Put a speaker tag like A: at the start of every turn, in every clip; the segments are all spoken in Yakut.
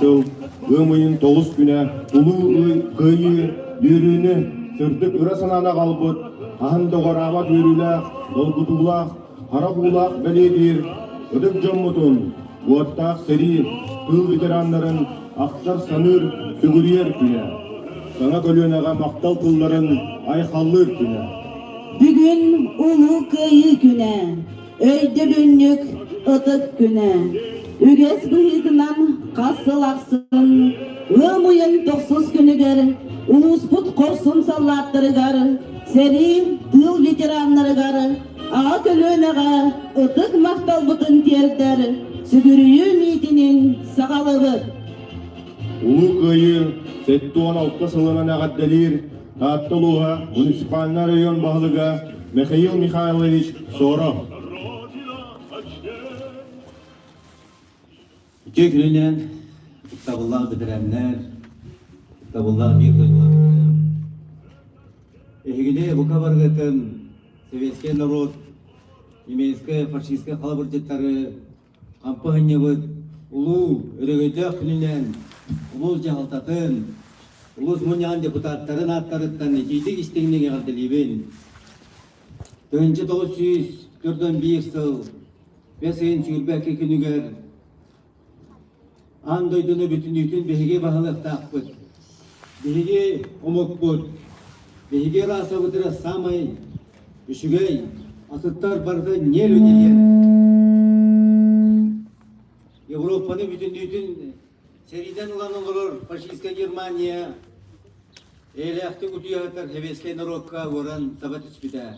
A: сыл ыам ыйын тоҕус күнэ Улуу Ый Кыайыы үөрүүнү, сырдык ыра санааны аҕалбыт, хаһан да уҕараабат үөрүүлээх, долгутуулаах, харах уулаах бэлиэтиир ытык дьоммутун, уоттаах сэрии, тыыл ветераннарын ахтар-саныыр, сүгүрүйэр күнэ. Саҥа көлүөнэҕэ махтал тылларын айхаллыыр күнэ.
B: Бүгүн Улуу Кыайыы күнэ, өйдөбүнньүк ытык күнэ. Үгэс быһыытынан хас сыл ахсын ыам ыйын тохсус күнүгэр улууспут хорсун саллааттарыгар, сэрии, тыыл ветераннарыгар аҕа көлүөнэҕэ ытык махталбытын тиэрдэр сүгүрүйүү миитинин саҕалыыбыт.
A: Улуу Кыайыы 76 сылынан эҕэрдэлиир Таатта улууһа муниципальнай район баһылыга Михаил Михайлович Соров.
C: Үтүө күнүнэн ытыктабыллаах бэтэрээннэр, ытыктабыллаах биир дойдулаахтар. Эһигини бука барыгытын советскай норуот немецкэй фашистскай халабырдьыттары хампаһынньабыт улуу өрөгөйдөөх күнүнэн улуус дьаһалтатын, улуус мунньаҕын депутаттарын ааттарыттан итиитик истиҥник эҕэрдэлиибин. 1941 сыл бэс ыйын 22 күнүгэр Аан дойдуну бүтүннүүтүн биһиги баһылыахтаахпыт. Биһиги омукпут, биһиги расабытыгар саамай үчүгэй, атыттар барыта не люди диэн. Европаны бүтүннүүтүн сэриинэн ылан олорор фашистскай Германия эйэлээхтик утуйа сытар сэбиэскэй норуокка уоран саба түспүтэ.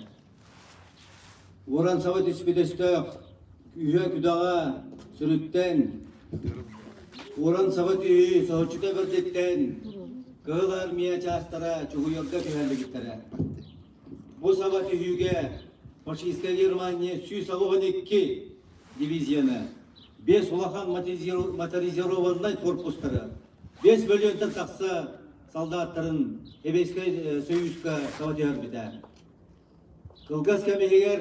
C: Уоран саба түспүт өстөөх күүһэ-күдэҕэ сүрүттэн, уоран саба түһүү соһуччута бэрдиттэн Кыһыл Армия чаастара чугуйарга түһэриллибиттэрэ. Бу саба түһүүгэ фашистскай Германия 182 дивизияны, 5 улахан моторизированнай корпустары, 5 мөлүйүөнтэн тахса солдаттарын Сэбиэскэй Союзка саба түһэрбитэ. Кылгас кэм иһигэр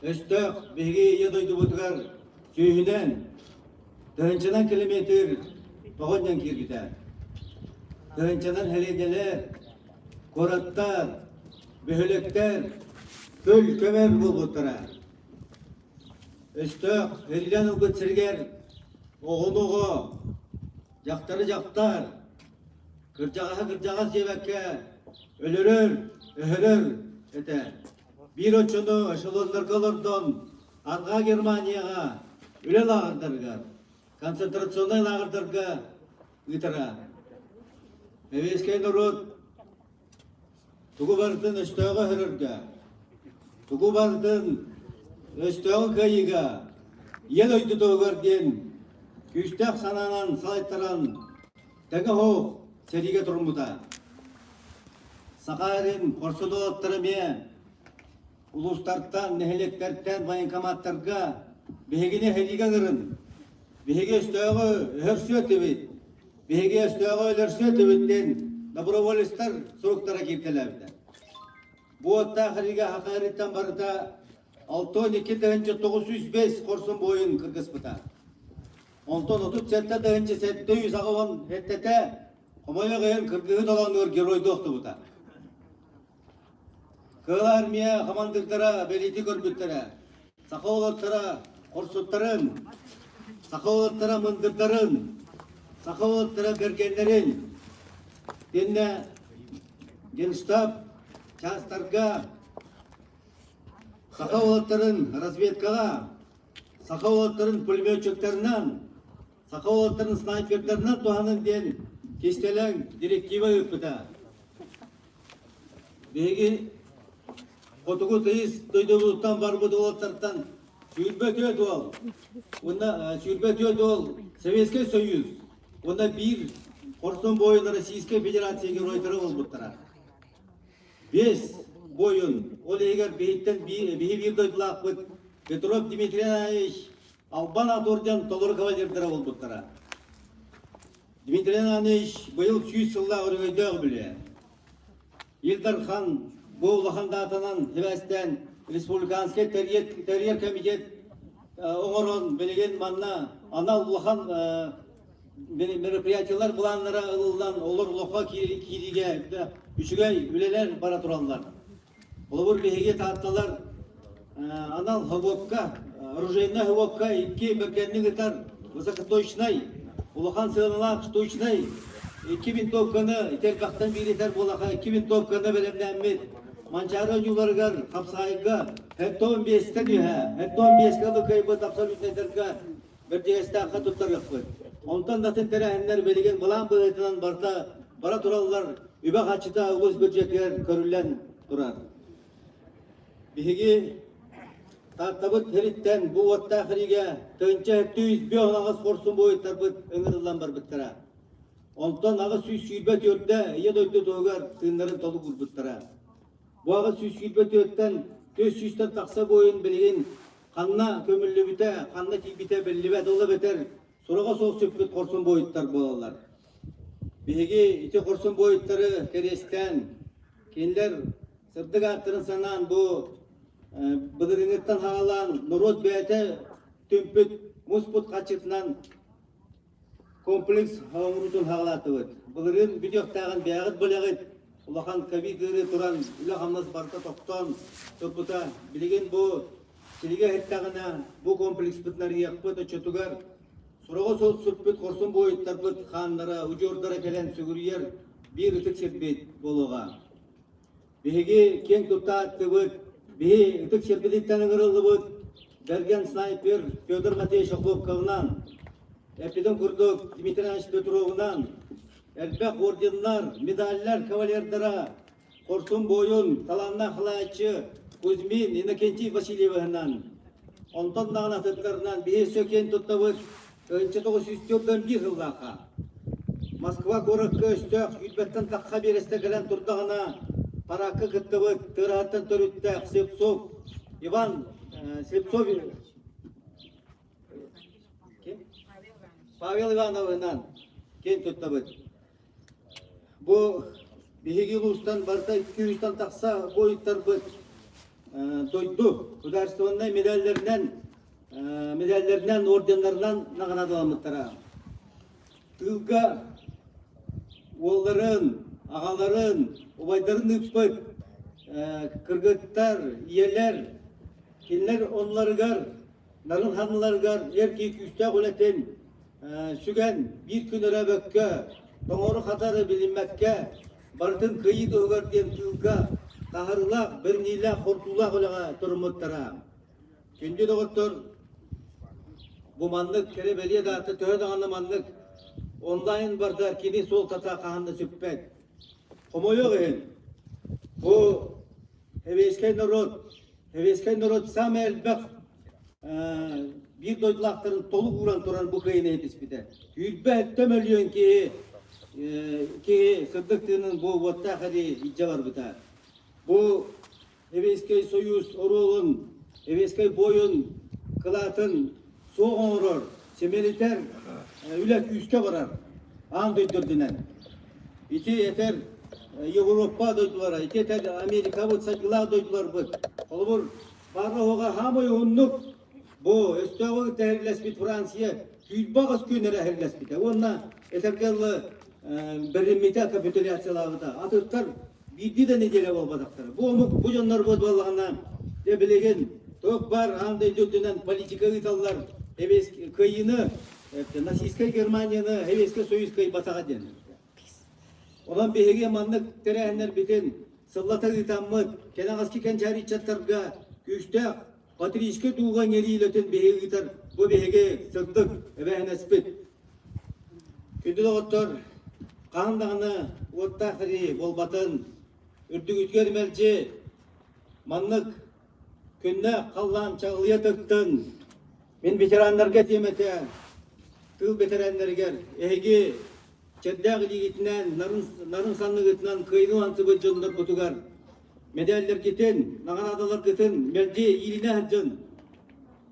C: өстөөх биһиги Ийэ дойдубутугар сүүһүнэн, тыһыынчанан километр тоҕо киирбитэ. Тыһыынчанан сэлиэнньэлэр, куораттар, бөһүөлэктэр күл көмөр буолбуттара. Өстөөх иллэн ылбыт сиригэр оҕону оҕо, дьахтары дьахтар, Кырдьаҕаһы кырдьаҕас диэбэккэ өлөрөр, өһөрөр этэ. Биир оччону эшелоннарга олордон Арҕаа Германияҕа үлэ лааҕырдарыгар, концентрационнай лааҕырдарга ыытара. Сэбиэскэй норуот Тугу барытын өстөөҕү өһөрөргө, тугу барытын өстөөҕү кыайыыга, Ийэ дойду туһугар диэн күүстээх санаанан салайтаран тэҥэ оһох сэриигэ туруммута. Саха эрин хорсун уолаттара эмиэ улуустартан, нэһилиэктэртэн военкоматтарга биһигини сэриигэ ыҥырын, биһиги өстөөҕү өһөрсүө этибит, Биһиги өстөөҕү өлөрсүө этибит диэн доброволецтар суруктара кииртэлээбитэ. Бу уоттаах сэриигэ саха эриттэн барыта 62 905 хорсун буойун кыргыспыта. Онтон 37 787-тэ хомойуох иһин кыргыһыы толоонугар геройдуу охтубута. Кыһыл Армия хамандыырдара бэлиэтии көрбүттэрэ. Саха уолаттара хорсуттарын, саха уолаттара мындырдарын, саха уолаттара бэргэннэрин итиэннэ Генштаб чаастарга саха уолаттарын разведкаҕа, саха уолаттарын пулеметчиктарынан, саха уолаттарын снайпердарынан туһанын диэн кистэлэҥ директива ыыппыта. Биһиги хотугу тыйыс дойдубутуттан барбыт уолаттартан 24 уол уонна 24 уол Советскай Союз уонна биир хорсун буойун Российскай Федерация геройдара буолбуттара. Биэс буойун, ол иһигэр биһиттэн биһи биир дойдулаахпыт Петров Дмитрий Иванович Албан аат орден толору кавалердара буолбуттара. Дмитрий Иванович быйыл 100 сыллаах өрөгөйдөөх үбүлүөйэ. Ил Дархан бу улахан даатанан сибээстээн республиканскай тэрийэр комитет оҥорон билигин манна анал улахан Мероприятиелар былааннара ылыллан, олор олоххо киириигэ үчүгэй үлэлэр бара тураллар. Холобур, биһиги Таатталар анал хобуокка, оружейнай хобуокка икки бэргэнник ытар высокоточнай, улахан сыаналаах штучнай икки винтовканы итэрбэхтэн биир итэр буолаха икки винтовканы бэлэмнээммит Манчаары ойууларыгар хапсаайга хеттон биэстэн үһэ, хеттон биэскэ кыайбыт абсолютнайдарга Бэрдьигэстээххэ туттарыахпыт. Онтон да атын тэрээһиннэр билигин былаан быһыытынан барыта бара тураллар, үбэ-харчыта улуус бюджетыгар көрүллэн турар. Биһиги Тааттабыт сириттэн бу уоттаах иригэ 1158 хорсун буойуттарбыт ыҥырыллан барбыттара. Онтон 824-дэ Ийэ дойду туһугар тыыннарын толук уурбуттара. Бу 824-тэн 400-тэн тахса буойун билигин Ханна көмүллүбүтэ, ханна тиийбитэ биллибэт, ол эбэтэр сураҕа суох сүппүт хорсун буойуттар буолаллар. Биһиги ити хорсун буойуттары кэриэстээн, кинилэр сырдык ааттарын санаан бу былырыыҥҥыттан саҕалаан норуот бэйэтэ түмпүт муспут харчытынан Комплекс оҥоруутун саҕалаатыбыт. Былырыын бүтүөхтээҕин бэйэҕит билэҕит. Улахан ковид ыарыы туран, үлэ-хамнас барыта тохтоон турбута. Билигин бу силигэ иһиттэҕинэ, бу комплекспытын арыйыахпыт оччотугар сураҕа суох сүппүт хорсун буойуттарбыт хааннара, удьуордара кэлэн сүгүрүйэр биир ытык сирбит буолуоҕа. Биһиги киэҥ тутта ааттыыбыт, биһи ытык сирбититтэн ыҥырыллыбыт бэргэн снайпер Федор Матвеевич Охлопковынан, эппитим курдук Дмитрий Иванович Петровынан, элбэх орденнар, медаллар кавалердара, хорсун буойун, талааннаах халааччы Кузьмин Иннокентий Васильевиһынан, онтон даҕаны атыттарынан биһи өссө киэн туттабыт 1941 сыллаахха Москва куоракка өстөөх сүүрбэттэн тахса биэрэстэ кэлэн турдаҕына, параакка кыттыбыт Тыараһаттан төрүттээх Слепцов Иван Слепцов Павел Ивановынан киэн туттабыт. Бу биһиги улуустан барыта 200-тан тахса буойуттарбыт дойду государственнай медаллэринэн медаллэринэн, орденнарынан наҕараадаламмыттара. Тыылга уолларын, аҕаларын, убайдарын ыыппыт кыргыттар, ийэлэр, кинилэр оннуларыгар, нарын ханныларыгар эр киһи күүстээх үлэтин сүгэн биир күн өрөөбөккө, тоҥору-хатары билиммэккэ, барытын кыайыы туһугар диэн тыылга таһарыылаах, бэриниилээх, хорутуулаах үлэҕэ туруммуттара. Күндү доҕоттор, бу маннык кэрэ-бэлиэ даата төһө даҕаны маннык онлайн барда кини суолтата хаһан да сүппэт. Хомойуох иһин, бу сэбиэскэй норуот, сэбиэскэй норуот саамай элбэх биир дойдулаахтарын толук ууран туран бу кыайыыны ситиспитэ. 27 мөлүйүөн киһи киһи сырдык тыынын бу уоттаах эрии илдьэ барбыта. Бу Сэбиэскэй Союз оруолун, Сэбиэскэй буойун кылаатын суох оҥорор, симэлитэр үлэ күүскэ барар аан дойду үрдүнэн. Ити этэр Европа дойдулара, ити этэр Америкабыт сайдыылаах дойдуларбыт. Холобур, баара-суоҕа хаамай уһуннук бу өстөөҕү кытта эһэрлэспит Франция 28 күн эрэ эһэрлэспитэ уонна этэргэ дылы бэриммитэ, капитуляциялаабыта. Атыттар биирдии да нэдиэлэ буолбатахтара. Бу омук, бу дьоннор буоллаҕына, дьэ билигин туох баар аан дойду үрдүнэн политика ыыталлар, кыайыыны нацистскай Германияны Сэбиэскэй Союз кыайбатаҕа диэн. Онон биһиги маннык тэрээһиннэрбитин сыллата ыытаммыт, кэнэҕэски кэнчээри ыччаттарга күүстээх патриотическай дууга иҥэрии үлэтин биһиги ыытар бу биһиги сырдык эбээһинэспит. Күндү доҕоттор, хаһан даҕаны уоттаах сэрии буолбатын, үрдүгүтүгэр мэлдьи маннык күннээх халлаан чаҕылыйа тыктын. Мин ветераннарга этиэм этэ, тыыл бэтэрээннэригэр эһиги чэрдээх илиигитинэн, нарын, нарын санныгытынан кыайыы уһансыбыт дьонноргутугар мэдээллэргитин, наҕараадаларгытын мэлдьи иилинэ сылдьын.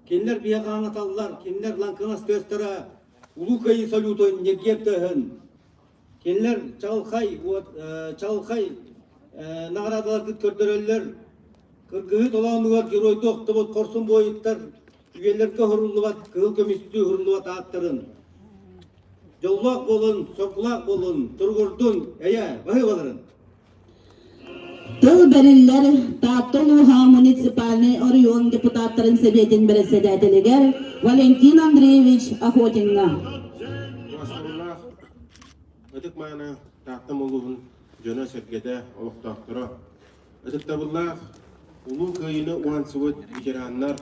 C: Кинилэр биһиэхэ хаҥаталлар, кинилэр лаҥкынас тыастара Улуу Кыайыы салютун ньиргиэр тыаһын кинилэр чаҕылхай чаҕылхай наҕараадаларгыт көрдөрөллөр. Кыргыһыы толоонугар геройдуу охтубут хорсун буойуттар үйэлэргэ уһуруллубат кыһыл көмүстүү уһуруллубат ааттарын. Дьоллоох буолун, соргулаах буолун, туругурдун, эйэ, баһыыбаларын!
B: Тыл бэриллэр Таатта улууһа муниципальнай оройуон депутаттарын сэбиэтин бэрэссэдээтэлигэр Валентин Андреевич Охотиҥҥа.
A: Убастабыллаах ытык-мааны Тааттам улууһун дьоно-сэргэтэ, олохтоохторо, ытыктабыллаах Улуу Кыайыыны уһансыбыт ветераннар,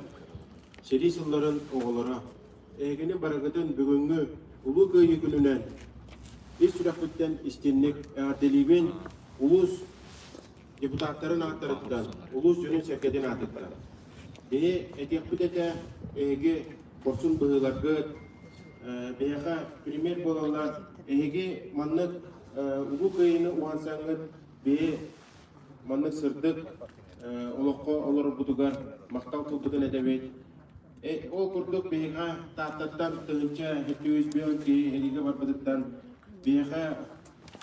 A: сэрии сылларын оҕолоро, эһигини барыгытын бүгүҥҥү Улуу Кыайыы күнүнэн ис сүрэхпиттэн истинник эҕэрдэлиибин, улуус депутаттарын ааттарыттан, улуус дьонун-сэргэтин аатыттан. Биһи этиэхпит этэ, эһиги хорсун быһыыларгыт, биһиэхэ пример буолаллар, эһиги маннык Улуу Кыайыыны уһансаҥҥыт биһи маннык сырдык олоххо олорорбутугар махтал тылбытын этэбит. Ол курдук биһиэхэ Тааттаттан 1175 киһи сэриигэ барбытыттан биһиэхэ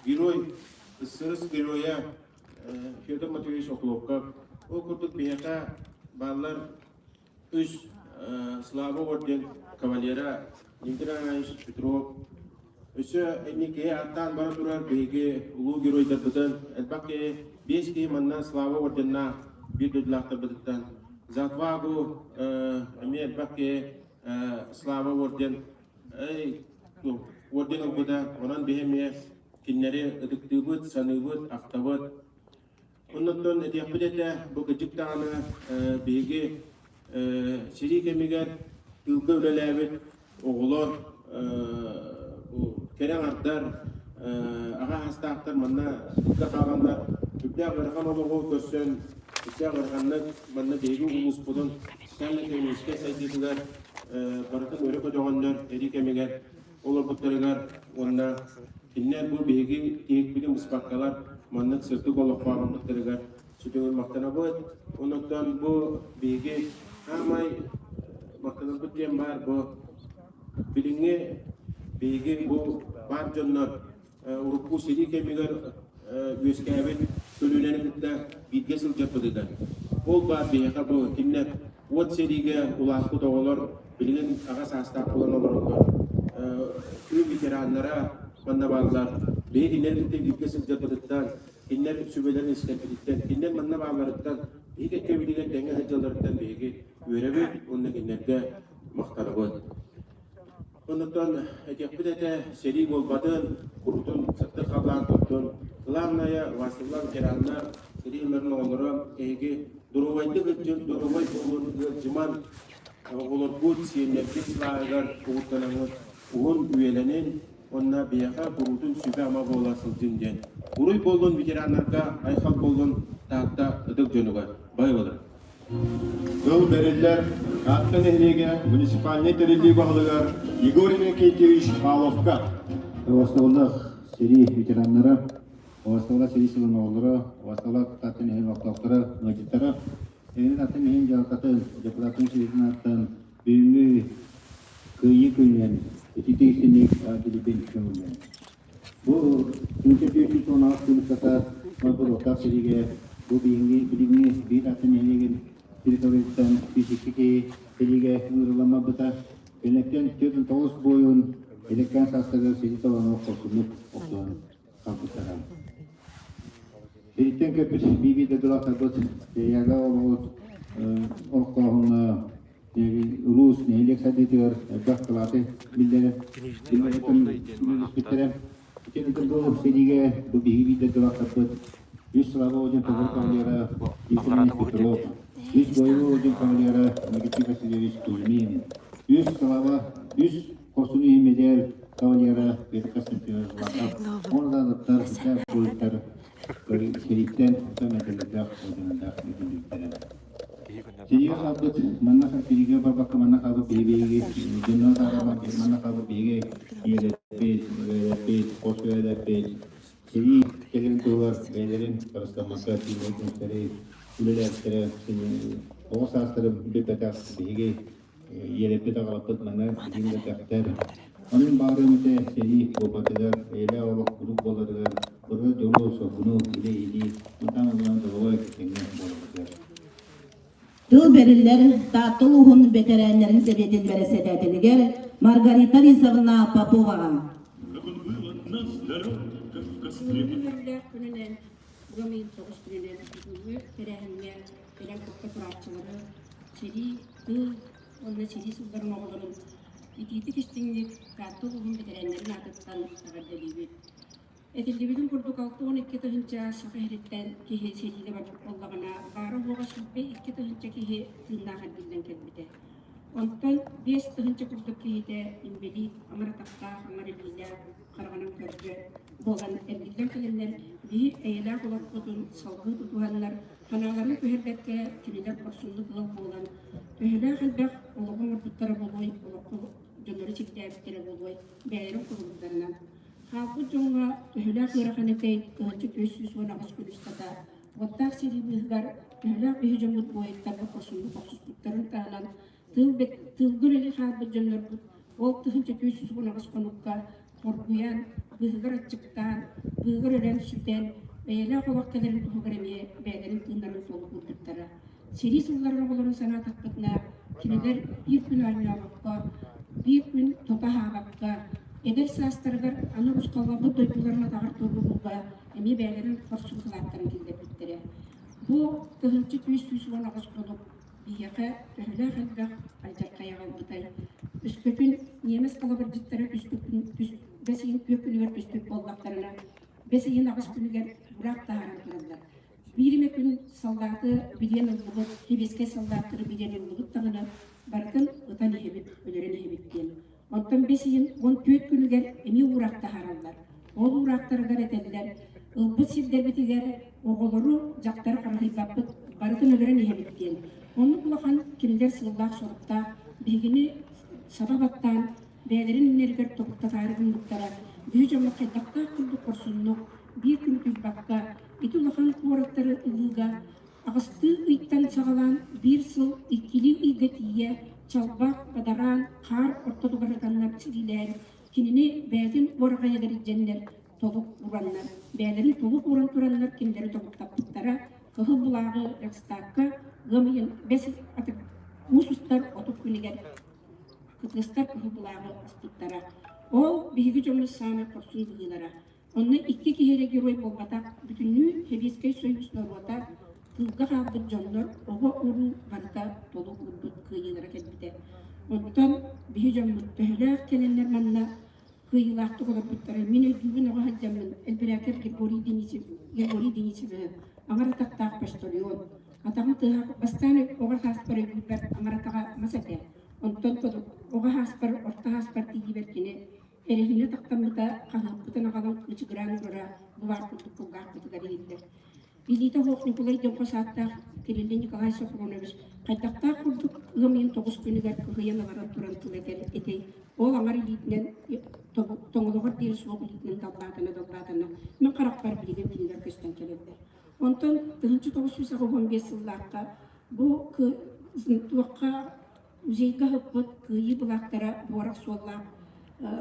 A: герой, СССР геройа Федор Матвеевич Охлопков. Ол курдук биһиэхэ бааллар үс Слава орден кавалера Дмитрий Иванович Петров. Өссө инники ааттаан бара турар биһиги улуу геройдарбытын элбэх киһи, биэс киһи манна Слава орденнаах биир дойдулаахтарбытыттан За отвагу эмиэ элбэх киһи Слава орден орден ылбыта. Онон биһи эмиэ кинилэри ытыктыыбыт, саныыбыт, ахтабыт. Оннуттан этиэхпит этэ, бу кырдьык даҕаны биһиги сэрии кэмигэр тыылга үлэлээбит оҕолор, кэрэ аҥардар, аҕа саастаахтар манна тыылга хааланнар үрдээх ыарахан олоҕу көрсөн, үрдээх ыараханнык манна биһиги улууспутун социально-экономическай сайдыытыгар барытын өрө көтөҕөннөр сэрии кэмигэр олорбуттарыгар уонна кинилэр бу биһиги тиһикпитин быспаккалар маннык сырдык олоххо аҕалбыттарыгар сүтүгүн махтанабыт. Онон бу биһиги саамай махтанарбыт диэн баар бу билиҥҥи биһиги бу баар дьоннор урукку сэрии кэмигэр үөскээбит көлүөнэни кытта бииргэ сылдьарбытыгар ол баар биһиэхэ бу кинилэр уот сэриигэ улааппыт оҕолор билигин аҕа саастаах буолан олороллор. Тыыл ветераннара манна бааллар. Биһиги кинилэри кытта бииргэ сылдьарбытыттан, кинилэр сүбэлэрин истэрбититтэн, кинилэр манна баалларыттан, биһиги кэккэбитигэр тэҥҥэ сылдьалларыттан биһиги үөрэбит уонна кинилэргэ махтанабыт. Оннуттан этиэхпит этэ, сэрии буолбатын, курутун сырдык халлаан туттун. Главное, Василла ветераннар, сэрии ылларын оҕолоро, эһиги доруобайдык ыччын, доруобай буолун, ыалдьыман, оҕолоргут, сиэннэргит сылааһыгар угуттанаҥҥыт уһун үйэлэнин уонна биһиэхэ куруутун сүбэ-ама буола сылдьын диэн. Уруй буоллун ветераннарга, айхал буоллун Таатта ытык дьонугар. Бай болар. Тыл бэриллэр Таатта нэһилиэгэ муниципальнай тэриллии баһылыгар Егор Иннокентьевич Павловка.
D: Убастабыллаах сэрии ветераннара, убастабыллаах сэрии сылын оҕолоро, убастабыллаах Таатта нэһилиэгин олохтоохторо, ыалдьыттара, эһиги Таатта нэһилиэгин дьаһалтатын, депутатын сүбэтин ааттаан бүгүҥҥү Кыайыы күнүнэн ититик истиҥник эҕэрдэлиибин көҥүллээн. Бу 1418 сыл устата Новгородтаах сэриигэ бу билиҥҥи билиҥҥи биир атын нэһилиэгин территориятыттан 102 киһи сэриигэ ыҥырылламмыта. Кэнниттэн 49 буойун элеккээн саастарыгар сэрии толооно хорсуннук охсуһан хаалбыттара. Сэрииттэн көппүт биир дойдулаахтарбыт Сэрияга олоҕут олохтооһуҥҥа улуус нэһилиэк сайдыытыгар элбэх кылааты биллэрэр үлэлэспиттэрэ. Итинник бу сэриигэ бу биһиги биирдэ дылаахтарбыт үс Слава Один Павел кавалера Ефимович Петров, үс Боевой Один кавалера Никита Васильевич Кузьмин, үс Слава, үс Хорсун иһин медаль кавалера Петр Константинович Златов, уонна да аттар, сэрииттэн мэтэллэрдээх орденнардаах бүтүннүүттэрэ. Сиригэ хаалбыт, манна сиригэ барбакка манна хаалбыт биһиги дьонно таарабан манна хаалбыт биһиги ийэлэрбит, эбэлэрбит, хос эбэлэрбит сэрии кэлин туһугар бэйэлэрин харыстаммакка тиийбэт үлэлээбиттэрэ оҕо саастарын билбэтэх биһиги Ийэлэрбит аҕалаппыт манна билиҥҥэтэхтэр. Онон баарым этэ сэрии буолбатыгар, эйэлээх олох куруук буоларыгар, бары дьолу-соргуну илэ-илии, мантан ылан доруобай тэҥҥэ буоларбытыгар.
B: Тыл бэриллэр Таатта улууһун бэтэрээннэрин сэбиэтин бэрэссэдээтэлигэр Маргарита Лизовна Поповаҕа.
E: Бүгүҥҥү үөрүүлээх күнүнэн, ыам ыйын 9 күнүнэн бүгүҥҥү тэрээһиҥҥэ кэлэн кытта турааччылары сэрии, тыыл уонна сэрии сылларын оҕолорун итиитик-истиҥник Таатта улууһун бэтэрээннэрин аатыттан эҕэрдэлиибит. Этиллибитин курдук 62 тыһыынча саха иһириттэн киһи сэриигэ барбыт буоллаҕына, баара-суоҕа 22 тыһыынча киһи тыыннаах эргиллэн кэлбитэ. Онтон 5 тыһыынча курдук киһитэ инбэлиит, амар атахтаах, амар илиилээх, хараҕынан көрбөт буолан эргиллэн кэлэннэр биһи эйэлээх олохпутун салгыы тутуһаннар, санааларын түһэрбэккэ кинилэр хорсуннук ыал буолан, төһөлөөх элбэх олоҕу оҥорбуттара буолуой, олоххо дьоннору сирдээбиттэрэ буолуой, бэйэлэрин холобурдарынан. Хаалбыт дьоҥҥо төһөлөөх ыарахан этэй, кыһынчы 418 күн устата уоттаах сэрии быыһыгар төһөлөөх биһи дьоммут буойуттарга хорсуннук охсуспуттарын таһынан тыыл, тыылга үлэлии хаалбыт дьоннорбут ол 1418 хонукка хоргуйан, быыһыгар аччыктаан, быыһыгар өлөн-сүтэн, бэйэлээх олох кэлэрин туһугар эмиэ бэйэлэрин тыыннарын толук уурбуттара. Сэрии сылларын оҕолорун санаатахпытына, кинилэр биир күн оонньообокко, биир күн тото аһаабакка, эдэр саастарыгар аны урусхалламмыт дойдуларын атаҕар туруорууга эмиэ бэйэлэрин хорсун кылааттарын киллэрбиттэрэ. Бу 1318 хонук биһиэхэ төһөлөөх элбэх алдьархай аҕалбытай. Өскөтүн ньиэмэс халабырдьыттара бэс ыйын күөх күнүгэр түспүт буоллахтарына, бэс ыйын аҕыс күнүгэр бураак таһааран тураллар. Биир эмэ күн саллааты билиэн ыллыбыт, сэбиэскэй саллааттары билиэн ыллыбыт даҕаны, барытын ытан иһэбит, өлөрөн иһэбит диэн. Оттон бэс ыйын 14 күнүгэр эмиэ уураах таһаараллар. Ол уураахтарыгар этэллэр, ылбыт сирдэрбитигэр оҕолору, дьахтары харыһыйбаппыт, барытын өлөрөн иһэбит диэн. Оннук улахан кинилэр сыаллаах-соруктаах биһигини саба баттаан, бэйэлэрин иннилэригэр тобуктатаары гыммыттара, биһи дьоммут хайдахтаах курдук хорсуннук, биир күн утуйбакка, ити улахан куораттары ылыыга аҕыстыы ыйтан саҕалаан биир сыл иккилии ыйга тиийэ чалбах, бадараан, хаар ортотугар ытаннар сириилээн, кинини бэйэтин уораҕайыгар илдьэннэр толук ураннар, бэйэлэрин толук ууран тураннар кинилэри тобуктаппыттара, кыһыл былааҕы Рейхстагка ыам ыйын бэс муус устар 30 күнүгэр кытыастар кыһыл былааҕы аспыттара. Ол биһиги дьоммут саамай хорсун быһыылара. Онно икки киһи эрэ герой буолбатах, бүтүннүү Сэбиэскэй Союз норуота, тыылга хаалбыт дьоннор, оҕо-уруу барыта толук уурбут кыайыылара кэлбитэ. Оттон биһи дьоммут төһөлөөх кэлэннэр манна кыайыылаахтык олорбуттара. Мин өйдүүбүн оҕо сылдьаммын Элбирээкэп Григорий Денисов, Григорий Денисовиһы аҥар атахтаах почтальон. Атаҕын тыаһа бастаан оҕо сааспар өйдүүрбэр аҥар атаҕа мас этэ. Онтон оҕо сааспар, орто сааспар тиийиибэр кини Эрэһиинэ тахтаммыта, хаһыаппытын аҕалан кыычыгыраан уурара бу баар курдук кулгаахпытыгар иһиллэр. Илиитэ суох Ньукулай диэн хос ааттаах Кириллин Николай Софронович хайдахтаах курдук ыам ыйын 9 күнүгэр кыһыйан олорон туран тыл этэр этэй, ол аҥар илиитинэн тоҥолоҕор диэри суох илиитинэн далбаатана-далбаатана мин харахпар билигин кинилэр көстөн кэлэллэр. Онтон 1985 сыллаахха бу туохха Музейга ыһыппыт кыайыы былаахтара буорах суоллаах,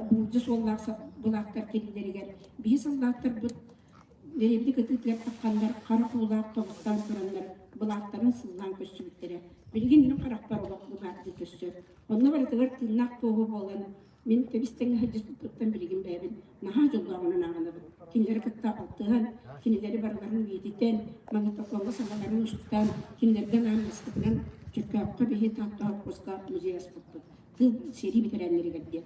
E: буулдьа суоллаах былаахтар кэлиилэригэр биһи саллааттарбыт Дэриэбинэ кытыытыгар тахханнар хара уулаах тобуктаан тураннар былаахтарын сыллаан көрсүбүттэрэ. Билигин мин харахпар олох быһаардыы көстөр. Онно барытыгар тыыннаах туоһу буолан мин тэбис-тэҥҥэ сылдьыспыппыттан билигин бэйэбин наһаа дьоллооҕунан ааҕынабын. Кинилэри кытта алтыһан, кинилэри барыларын үйэтитэн, магнитофоҥҥа саҥаларын устан, кинилэргэ анаан бастакынан Чөркөөххө биһи Таатта холкуоска музей аспыппыт. Тыыл сэрии бэтэрээннэригэр диэн.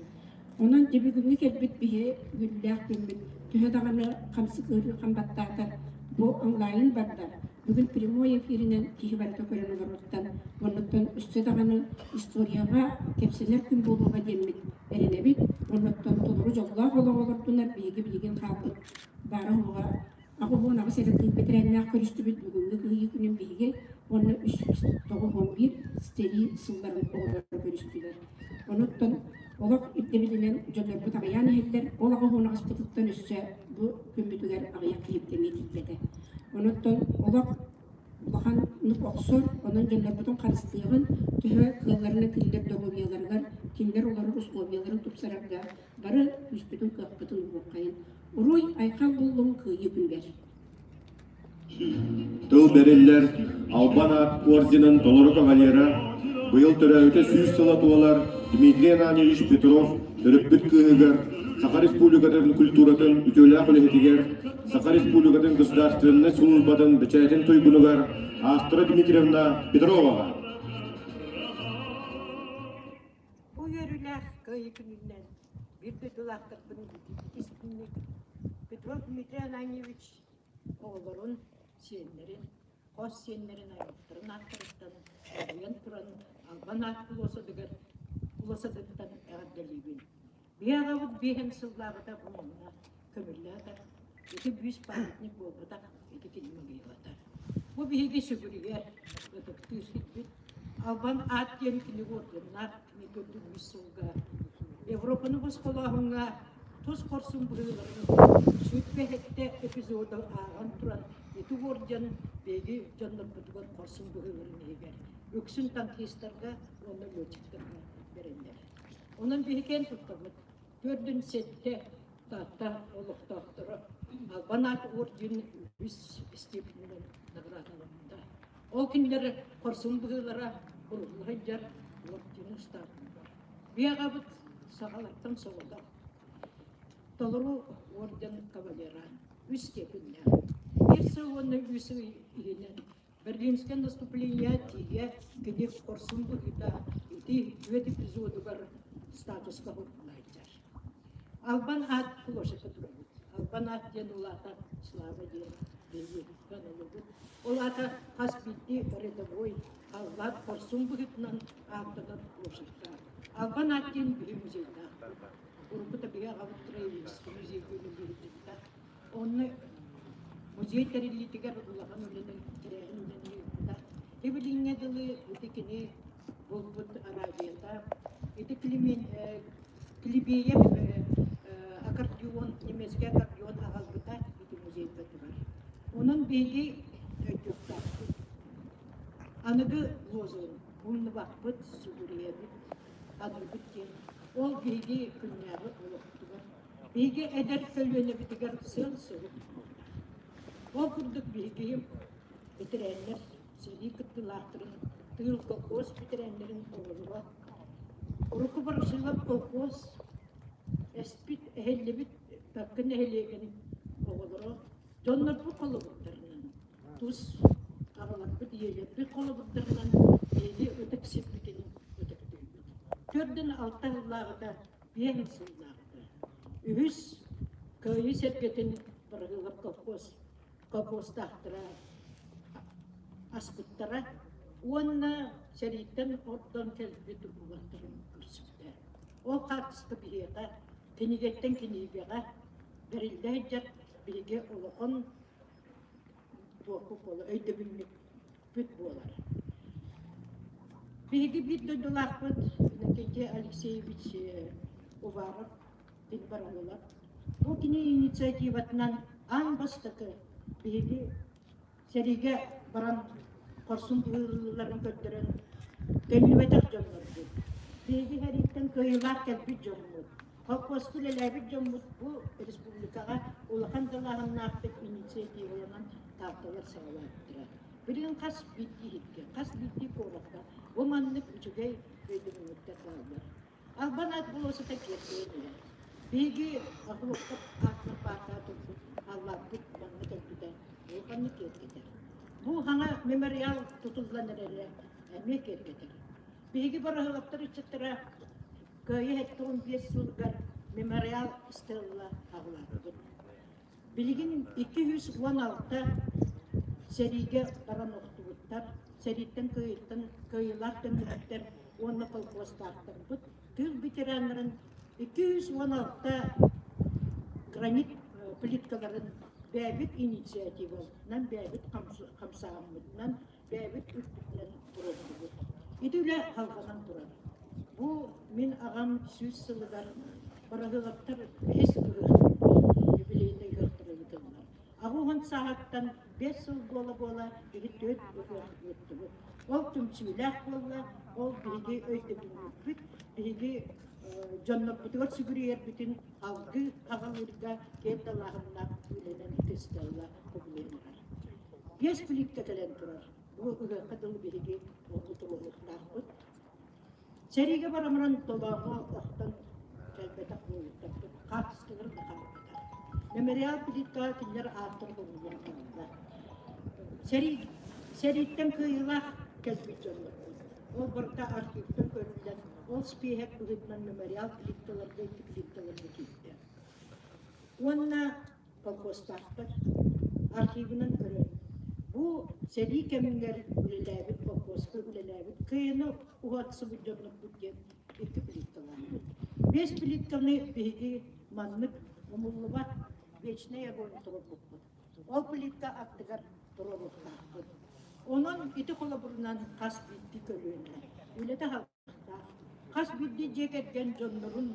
E: Онон дьэ бүгүҥҥү кэлбит биһи үөрүүлээх күммүт төһө даҕаны хамсык ыарыы хам баттаатар, бу онлайн барда. Бүгүн прямой эфиринэн киһи барыта көрөн олоруттан, оннуттан өссө даҕаны историяҕа кэпсэнэр күн буолуоҕа диэммит эрэнэбит. Оннуттан толору дьоллоох олоҕу олордунар биһиги билигин хаалбыт баара-суоҕа 88 эрэ тыын бэтэрээннээх көрүстүбүт бүгүҥҥү кыайыы күнүн биһиги уонна 391 сэрии сылларын оҕолоро көрүстүлэр. Онуттан олох ирдэбилинэн дьоннорбут аҕыйаан иһэллэр, ол 88-пытыттан өссө бу күммүтүгэр аҕыйах киһибит эмиэ тиийбэтэ. Онуттан олох улаханнык охсор, онон дьоннорбутун харыстыаҕын, төһө кыалларынан кинилэр доруобуйаларыгар, кинилэр олорор условияларын тупсарарга бары күүспүтүн-кыахпытын угуоххайын. Уруй, айхал буоллун Кыайыы күнүгэр!
A: Тыл бэриллэр Албан аат орденын толору кавалера, быйыл төрөөбүтэ 100 сыла туолар Дмитрий Ананьевич Петров төрөппүт кыыһыгар. Саха Республикатын культуратын үтүөлээх үлэһитигэр, Саха Республикатын государственнай службатын бэчээтин туйгунугар Астра Дмитриевна Петроваҕа.
F: Бу үөрүүлээх Кыайыы күнүнэн биир дойдулаахтарбын итиитик Петров Дмитрий Ананьевич оҕолорун, сиэннэрин, хос сиэннэрин аймахтарын ааттарыттан долгуйан туран Албан аат площадыгар площадыттан эҕэрдэлиибин. Биһи аҕабыт биэһин сыллааҕыта бу манна көмүллээтэ. Ити бүүс памятник буолбатах, ити кини могилата. Бу биһиги сүгүрүйэр, ытыктыыр сирбит. Албан аат диэн кинигэ орденнаах кини көрдүн үс сылга Европаны босхолооһуҥҥа тус хорсун быһыыларын 27 эпизоду ааҕан туран ити орден биһиги дьоннорбутугар хорсун быһыыларын иһигэр үксүн танкистарга уонна летчиктарга бэриллэр. Онон биһиги киэн туттабыт. Төрдүн сэттэ Таатта олохтоохторо Албан аат орден үһүс степенинэн наградаламмыта. Ол кинилэр хорсун быһыылара урулла сылдьар орден устаабыттар. Биһи аҕабыт саҕалартан соҕотох толору орден кавалера үс степеннээх. Биир сыл уонна үс ый иһинэн Берлинскэй наступление тиийэ кини хорсун быһыыта ити үөт эпизодугар статуска сылдьар. Албан аат площадка турабыт. Албан аат диэн ол аата Слава диэн биһиги ылыбыт. Ол аата хас биирдии рядовой халлаат хорсун быһыытынан ааттанар площадка. Албан аат диэн биһи музейдаах. Уруккута биһи аҕабыт краеведческий музейга үлэлиирбит. Онно музей тэриллиитигэр улахан үлэни тэрээһин үлэни ыыппыта. Ибилиҥҥэ дылы ити кини булбут араадьыйата, ити Клебеев аккордеон, немецкий аккордеон аҕалбыта ити музейга турар. Онон биһиги өйдүөхтээхпит. Аныгы лозунг умнубаппыт, сүгүрүйэбит, аныыбыт диэн. Ол биһиги күннээҕи олохпутугар Биһиги эдэр көлүөнэбитигэр сыал-сорук буолла. Ол курдук биһиги бэтэрээннэр, сэрии кыттыылаахтарын, тыыл колхоз бэтэрээннэрин оҕолоро, урукку Ворошилов колхоз эспит, эһиллибит Такка нэһилиэгин оҕолоро дьоннорбут холобурдарынан, тус аҕаларбыт, ийэлэрбит холобурдарынан биһиги ытык сирбитин ытыктыыбыт. Төрдүн алта сыллааҕыта биэс сыллааҕыта үһүс Кыайыы сэргэтин Бырыһыылап колхоз колхозтаахтара аспыттара уонна сэрииттэн ордон кэлбит уолаттарын көрсүбүтэ. Ол хаартыска биһиэхэ кинигэттэн кинигэҕэ бэриллэ сылдьар биһиги улахан туохпут буолар, өйдөбүнньүкпүт буолар. Биһиги биир дойдулаахпыт Иннокентий Алексеевич Уваров кини барыллар. Бу кини инициативатынан аан бастакы биһиги сэриигэ баран хорсун быһыыларын көрдөрөн төннүбэтэх дьоннорбут. Биһиги сэрииттэн кыайыылаах кэлбит дьоммут. Холкуоска үлэлээбит дьоммут бу республикаҕа улахан далааһыннаахтык инициативаланан таатталар саҕалаабыттара. Билигин хас биирдии иһиккэ, хас биирдии куоракка бу маннык үчүгэй өйдөбүнньүктэр бааллар. Албан аат болуоссата киэркэйэн иһэр. Биһиги Охлопков аатынан пааркаҕа турбут аллааппыт манна кэлбитэ улаханнык киэргэтэр. Бу хаҥа мемориал тутуллан эрэрэ эмиэ киэргэтэр. Биһиги Бороһолоптор ыччаттара Кыайыы 75 сылыгар мемориал стелла аҕылаатыбыт. Билигин 216 сэриигэ баран охтубуттар, сэрииттэн кыайыттан кыайыылаах төннүбүттэр уонна колхозтаахтарбыт тыыл ветераннарын 216 гранит плиткаларын бэйэбит инициативанан, бэйэбит хамсааһыммытынан бэйэбит үрдүбүтүнэн туруордубут. Ити үлэ салҕанан турар. Бу мин аҕам 100 сылыгар Бырагыылаптар бэһис ыһыахтара юбилейнай ыһыахтара ыытыллар. Аҕа сааһыттан 5 сыл буола-буола биһи түөрт ыһыах ыыттыбыт. Ол түмсүүлээх буолла, ол биһиги өйдөбүнньүкпүт, биһиги дьоннорбутугар сүгүрүйэрбитин алгыы аҕалыырга киэҥ далааһыннаах үлэнэн итистэллэ кубулуйан Биэс плитка кэлэн турар. Бу ыһыахха дылы биһиги ону туруоруохтаахпыт. Сэриигэ барамыран толооҥҥо охтон кэлбэтэх буолуктарбыт, хаартыскалары да хаалбатах. Мемориал плиткаҕа кинилэр ааттара булуллан хаалла. Сэрии, сэрииттэн кыайыылаах кэлбит дьоннорбут. Ол барыта архивтан көрүллэн, ол спиэһэк быһыытынан мемориал плиткаларга, ити плиткаларга киирдэ. Уонна колхозтаахтар архивынан көрөн, бу сэрии кэмигэр үлэлээбит колхозка үлэлээбит кыайыны уһатсыбыт дьоннорбут диэн икки плиткалаахпыт. Биэс плитканы биһиги маннык умуллубат вечный огонь туруорбуппут. Ол плитка аттыгар туруоруохтаахпыт. Онон ити холобурунан хас биирдии көлүөнэ үлэтэ хаалыахтаах. Хас биирдии дьиэ кэргэн дьоннорун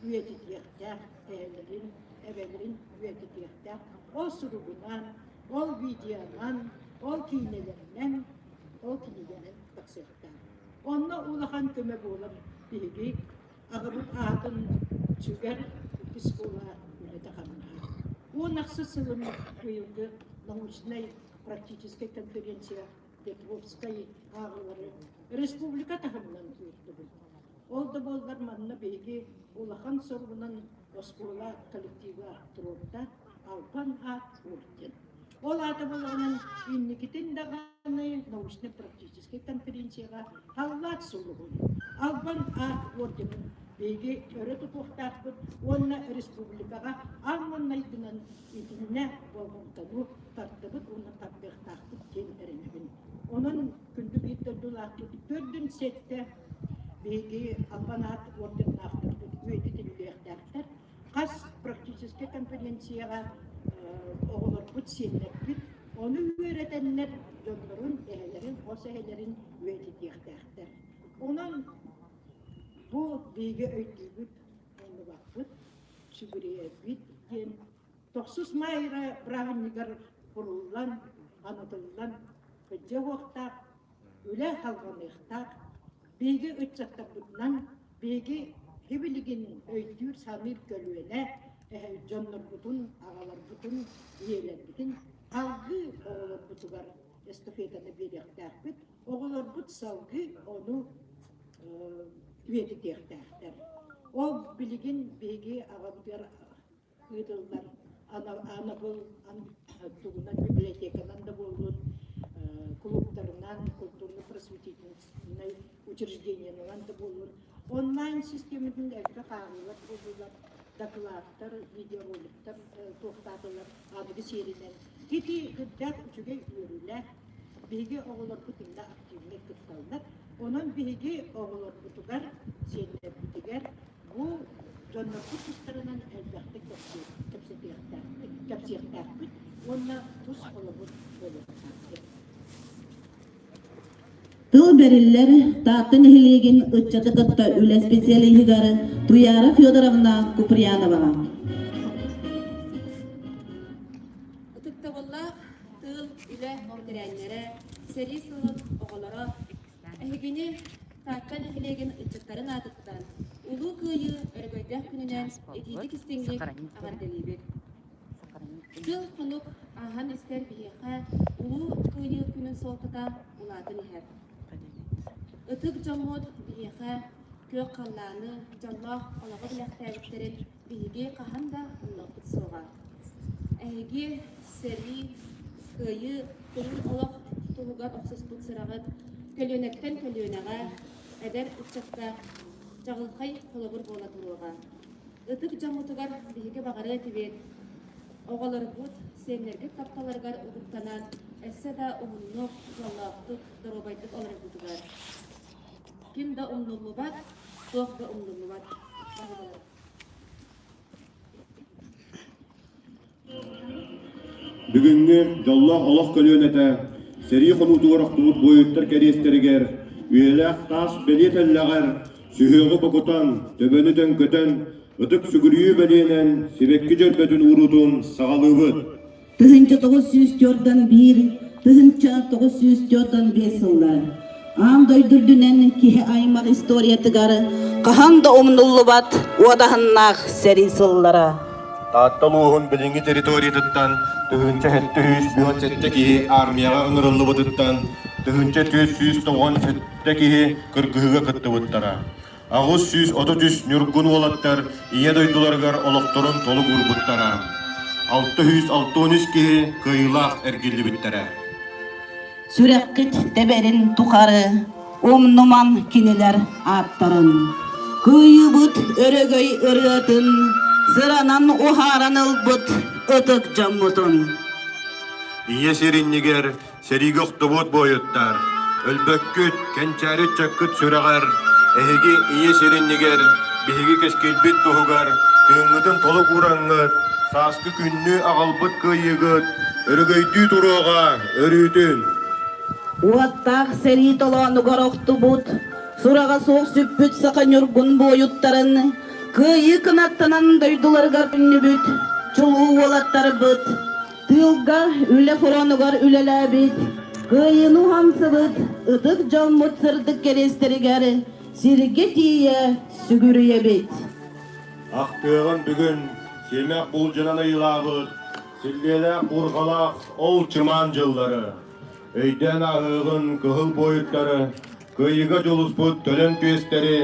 F: үйэтитиэхтээх, эһэлэрин, эбэлэрин үйэтитиэхтээх. Ол суругунан, ол видеонан, ол киинэлэринэн, ол кинигэнэн тахсыахтаах. Онно улахан көмө буолар биһиги аҕабыт аатын сүгэр иккис школа үлэтэ хамнаһа. 10 ахсыс сылын быйылгы научнай практическай конференция Петровскай ааҕыылары республика таһымынан ыыттыбыт. Ол да буоллар манна биһиги улахан соругунан оскуола коллектива туруорда Албан аат орден. Ол аата буоллаҕынан инникитин даҕаны научно-практическай конференцияҕа Халлаат сулуһун, Албан аат орденын биһиги өрө тутуохтаахпыт уонна республикаҕа аан маҥнайгынан итиннэ болҕомтону тардыбыт уонна тардыахтаахпыт диэн эрэнэбин. Онон күндү биир дойдулаахпыт төрдүн сэттэ биһиги Албан аат орденнаахтарбыт үйэтитиллиэхтээхтэр. Хас практическай конференцияҕа оҕолорбут, сиэннэрбит ону үөрэтэннэр дьоннорун, эһэлэрин, хос эһэлэрин үйэтитиэхтээхтэр. Онон бу биһиги өйдүүбүт, умнубаппыт, сүгүрүйэбит диэн тохсус маайра бырааһынньыгар куруллан, анатыллан кыдьа уохтаах, үлэ салҕаныахтаах. Биһиги ыччаттарбытынан биһиги һибилигин өйдүүр-саныыр көлүөнэ дьоннорбутун, аҕаларбытын, ийэлэрбитин салгыы оҕолорбутугар эстафетаны биэриэхтээхпит. Оҕолорбут салгыы ону үйэтитиэхтээхтэр. Ол билигин биһиги аҕабытыгар ыытыллар анабыл тугунан библиотеканан да буоллун, клубтарынан, культурно-просветительнай учреждениеларынан да буоллун, онлайн систематын элбэх ааҕыылар буоллулар, докладтар, видеороликтар туохтаатылар аныгы сиэринэн. Ити кырдьаах үчүгэй үөрүүлээх. Биһиги оҕолорбут инна активнай кытталлар. Онон биһиги оҕолорбутугар, сиэннэрбитигэр Бу дьоннорбут тустарынан элбэхтик кэпсэтиэхтээхпит, кэпсиэхтээхпит уонна тус холобур буолуохтаахпыт.
B: Тыл бэриллэр Таатта нэһилиэгин ыччаты кытта үлэ специалиһыгар Туяра Федоровна Куприяноваҕа.
G: Ытыктабыллаах тыыл, үлэ бэтэрээннэрэ, сэрии сылын оҕолоро, Эһигини Таатта нэһилиэгин ыччаттарын аатыттан Улуу Кыайыы өрөгөйдөөх күнүнэн итиитик-истиҥник эҕэрдэлиибит. Сыл-хонук ааһан истэр биһиэхэ Улуу Кыайыы күнүн суолтата улаатан иһэр. Ытык дьоммут биһиэхэ күөх халлааны, дьоллоох олоҕу бэлэхтээбиттэрин биһиги хаһан да умнуохпут суоҕа. Эһиги сэрии, кыайыы, көҥүл олох туһугар охсуспут сыраҕыт көлүөнэттэн көлүөнэҕэ, эдэр ыччакка чаҕылхай холобур буола туруоҕа. Ытык дьоммутугар биһиги баҕарыа этибит, оҕолорбут, сиэннэргит тапталарыгар угуттанан, өссө да уһуннук, дьоллоохтук, доруобайдык олороргутугар. Ким да умнуллубат, туох да умнуллубат.
A: Бүгүҥҥү дьоллоох олох көлүөнэтэ сэрии хонуутугар охтубут буойуттар кэриэстэригэр үйэлээх таас бэлиэ тэллэҕэр сүһүөҕү бокутан, төбөнү төҥкөтөн, ытык сүгүрүйүү бэлиэнэн сибэкки дьөрбөтүн уурутун саҕалыыбыт.
B: 1941, 1945 сыллар аан дойду үрдүнэн киһи аймах историятыгар хаһан да умнуллубат уодаһыннаах сэрии сыллара.
A: Таатта улууһун билиҥҥи территориятыттан 1737 киһи армияҕа ыҥырыллыбытыттан 1497 киһи кыргыһыыга кыттыбыттара. 833 ньургун уолаттар Ийэ дойдуларыгар олохторун толук уурбуттара. 663 киһи кыайыылаах эргиллибиттэрэ.
B: Сүрэххит тэбэрин тухары умнуман кинилэр ааттарын. Кыайыыбыт өрөгөй ырыатын сыранан уһааран ылбыт ытык дьоммутун.
A: Ийэ сир иннигэр сэриигэ охтубут буойуттар, өлбөккүт, кэнчээри ыччаккыт сүрэҕэр, эһиги ийэ сир иннигэр, биһиги кэскилбит туһугар тыыҥҥытын толук уураҥҥыт, сааскы күннүү аҕалбыт кыайыыгыт өрөгөйдүү туруоҕа өрүүтүн.
B: Уоттаах сэрии толоонугар охтубут, сураҕа суох сүппүт саха ньургун буойуттарын кыайыы кынаттанан дойдуларыгар төннүбүт чулуу уолаттарбыт Тыылга үлэ фронугар үлэлээбит, кыайыыны уһансыбыт ытык дьоммут сырдык кэриэстэригэр сиргэ тиийэ сүгүрүйэбит.
A: Ахтыаҕын бүгүн сиэмэх булдьанан ыйылаабыт, силлиэлээх буурҕалаах ол чымаан дьыллары, өйдөөн ааһыаҕын кыһыл буойуттары, кыайыыга дьулуспут төлөн түөстэри,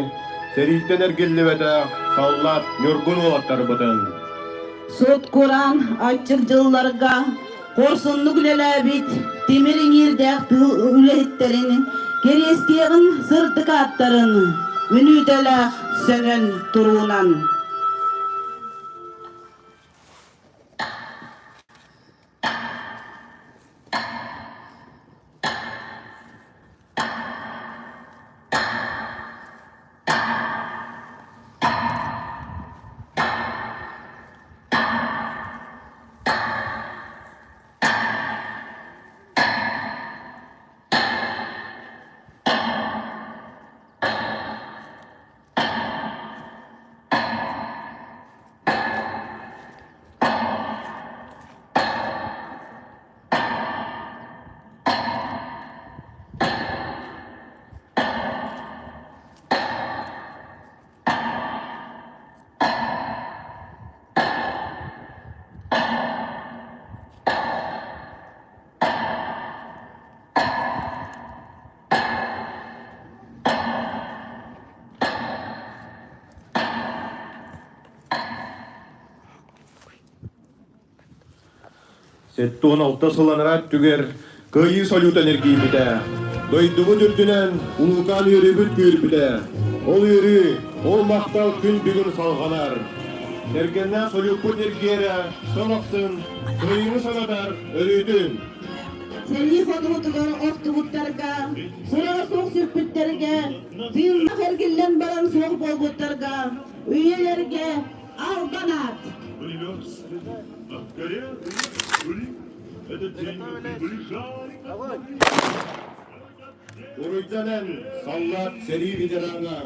A: сэрииттэн эргиллибэтэх саллаат ньургун уолаттарбытын.
B: Сут-кураан аччык дьылларга хорсуннук үлэлээбит тимир иҥиирдээх тыыл үлэһиттэрин кэриэстиэҕин сырдык ааттарын мүнүүтэлээх сөҥөн туруунан.
A: 76 сыл анараа өттүгэр Кыайыы салютан эргийбитэ. Дойдубут үрдүнэн улуукаан үөрүүбүт күүрбүтэ. Ол үөрүү, ол махтал күн бүгүн салҕанар. Кэргэннээх салюппут ньиргиэрэ сыл ахсын Кыайыыны санатар өрүүтүн.
B: Сэрии хонуутугар охтубуттарга, сураҕа суох сүппүттэргэ, тыыннаах эргиллэн баран суох буолбуттарга, үйэлэргэ албан аат!
A: Уруйданан саллаат сэрии ветерана,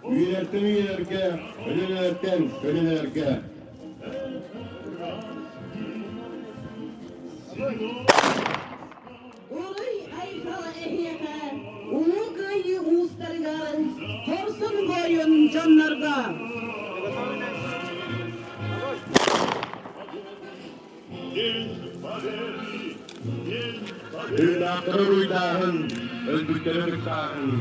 A: үйэлэртэн үйэлэргэ, өлөнөлөртөн өлөнөлөргө.
B: Уруй айхал эһиэхэ, Улуу Кыайыы уустарыгар, хорсун буойун дьоннорго!
A: Тыынаахтары уруйдааһын, өлбүттэри ытыктааһын,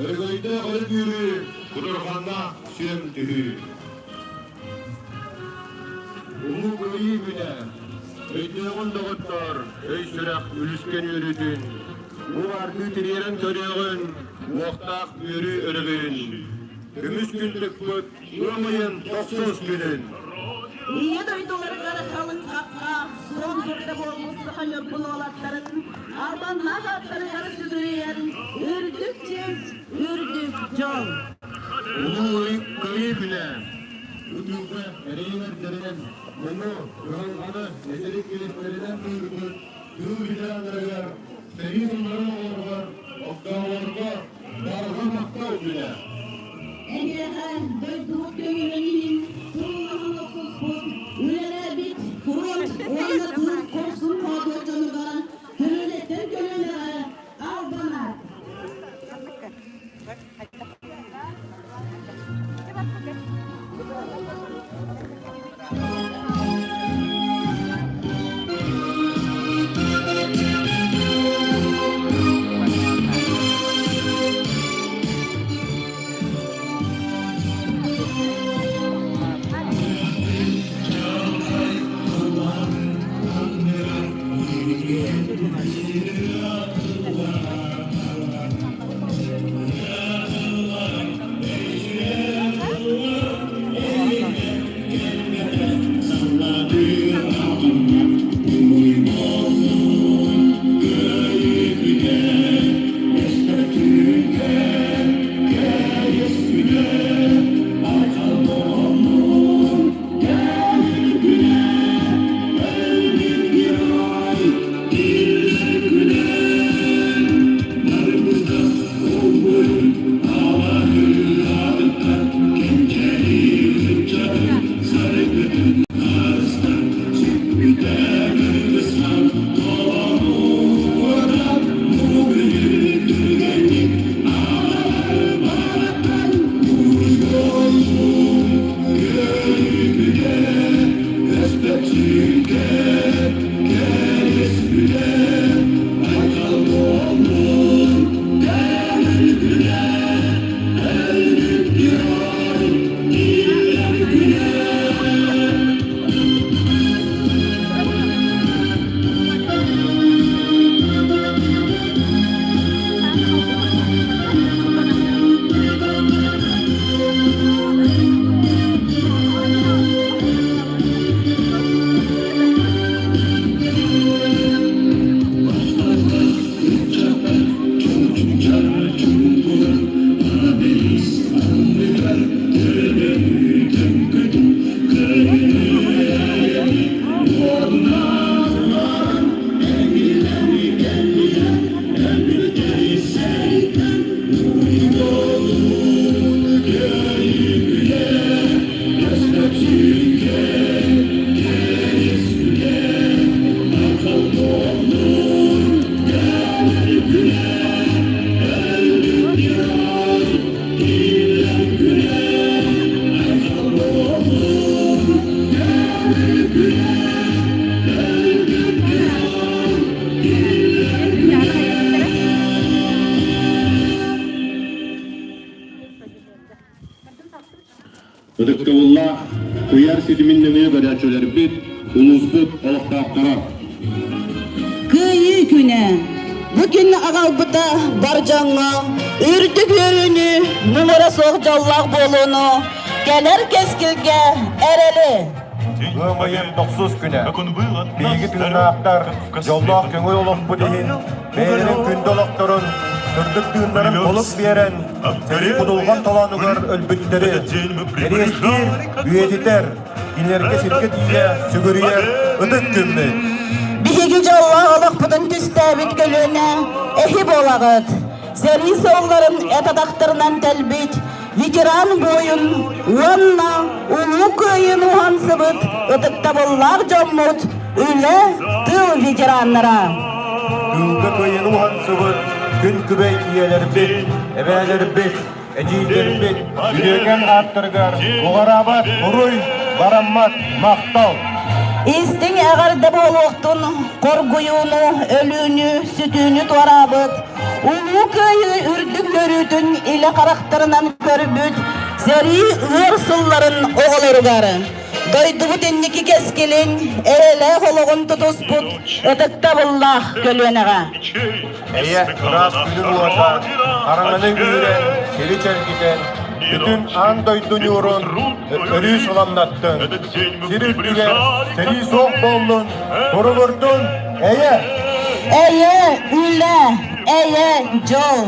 A: өрөгөйдөөх өрүкүүрү, кутурҕаннаах сүөм түһүү. Улуу Кыайыы күнэ, өйдөөҕүн доҕоттоор, өй-сүрэх үлүскэн үөрүүтүн, бу баардыы тириэрэн көрүөҕүн, уохтаах үөрүү өрөгөйүн. Көмүс күн тыкпыт ыам ыйын тохсус күнүн.
B: Ийэ дойдуларыгар халыҥ хахха, суон дурда буолбут саха ньургун уолаттарын албаннаах ааттарыгар сүгүрүйэн үрдүк чиэс, үрдүк дьол.
A: Улуу Кыайыы күнэ ытыырга эрэйин-эрдэринэн, муҥу, кыһалҕаны этэрик илистэринэн тыырбыт тыыл ветераннарыгар, сэрии сылларын оҕолоругар, огдоолорго барҕа махтал күнэ.
B: Эһиэхэ дойдубут көҥүлүн иһин туруулаһан охсуспут, үлэлээбит фронт уонна тыыл хорсун хоодуот дьонугар көлүөнэттэн көлүөнэҕэ албан аат!
A: Ытыктабыллаах куйаар ситимин нөҥүө көрөөччүлэрбит, улууспут олохтоохторо!
B: Кыайыы күнэ. Бу күн аҕалбыта бар дьоҥҥо үрдүк үөрүүнү, муҥура суох дьоллоох буолууну, кэлэр кэскилгэ эрэли!
A: Ыам ыйын тохсус күнэ. Биһиги тыыннаахтар дьоллоох көҥүл олохпут иһин бэйэлэрин күндү олохторун, сырдык тыыннарын толук биэрэн, сэрии будулҕан толоонугар өлбүттэри кэриэстиир, үйэтитэр, кинилэргэ сиргэ тиийэ сүгүрүйэр ытык күммүт.
B: Биһиги дьоллоох олохпутун түстээбит көлүөнэ эһи буолаҕыт. Сэрии сылларын эт атахтарынан тэлбит ветеран буойун уонна Улуу Кыайыыны уһансыбыт ытыктабыллаах дьоммут үлэ, тыыл ветераннара.
A: Тыылга кыайыыны уһансыбыт күн күбэй ийэлэрбит, эбээлэрбит, эдьиийдэрбит үтүөкэн ааттарыгар уҕараабат уруй, бараммат махтал!
B: Истиҥ эҕэрдэ буолуохтун хоргуйууну, өлүүнү, сүтүүнү туораабыт, Улуу Кыайыы үрдүк үөрүүтүн илэ харахтарынан көрбүт сэрии ыар сылларын оҕолоругар дойдубут инники кэскилин, эрэлээх олоҕун тутуспут ытыктабыллаах көлүөнэҕэ.
A: Эйэ ыраас күнүн уота хараҥаны үүрэн, сири чэлгитэн, бүтүн аан дойду ньуурун өрүү суламнаттын. Сир үрдүгэр сэрии суох буоллун, туругурдун, эйэ!
B: Эйэ, үлэ, эйэ, дьол,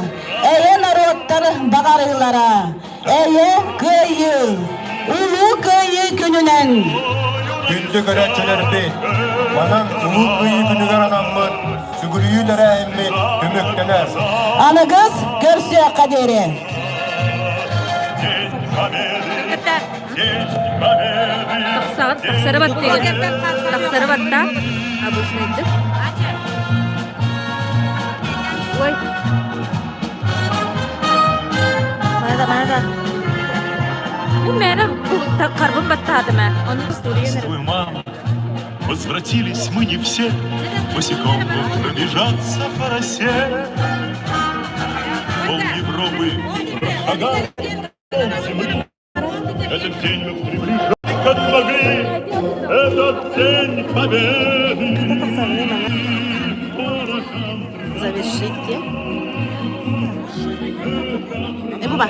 B: эйэ норуоттар баҕарыылара, эйэ, кыайыы, Улуу Кыайыы күнүнэн!
A: Күндү көрөөччүлэрбит, манан Улуу Кыайыы күнүгэр анаммыт сүгүрүйүү тэрээһиммит түмүктэнэр.
B: Аныгыс көрсүөххэ диэри!
G: Тахсаҕыт, тахсары баттыгын. Тахсары батта. Обычныйдык. Ой. Мана мана. Бу мэрэ карбын баттаатым ээ. Ону
H: Здравствуй, мама. Возвратились мы не все, Босиком пробежаться по росе. Пол Европы прошагал, пол земли. Этот день мы приближали, как могли, Этот день победы.
B: Завершить. Э, буба.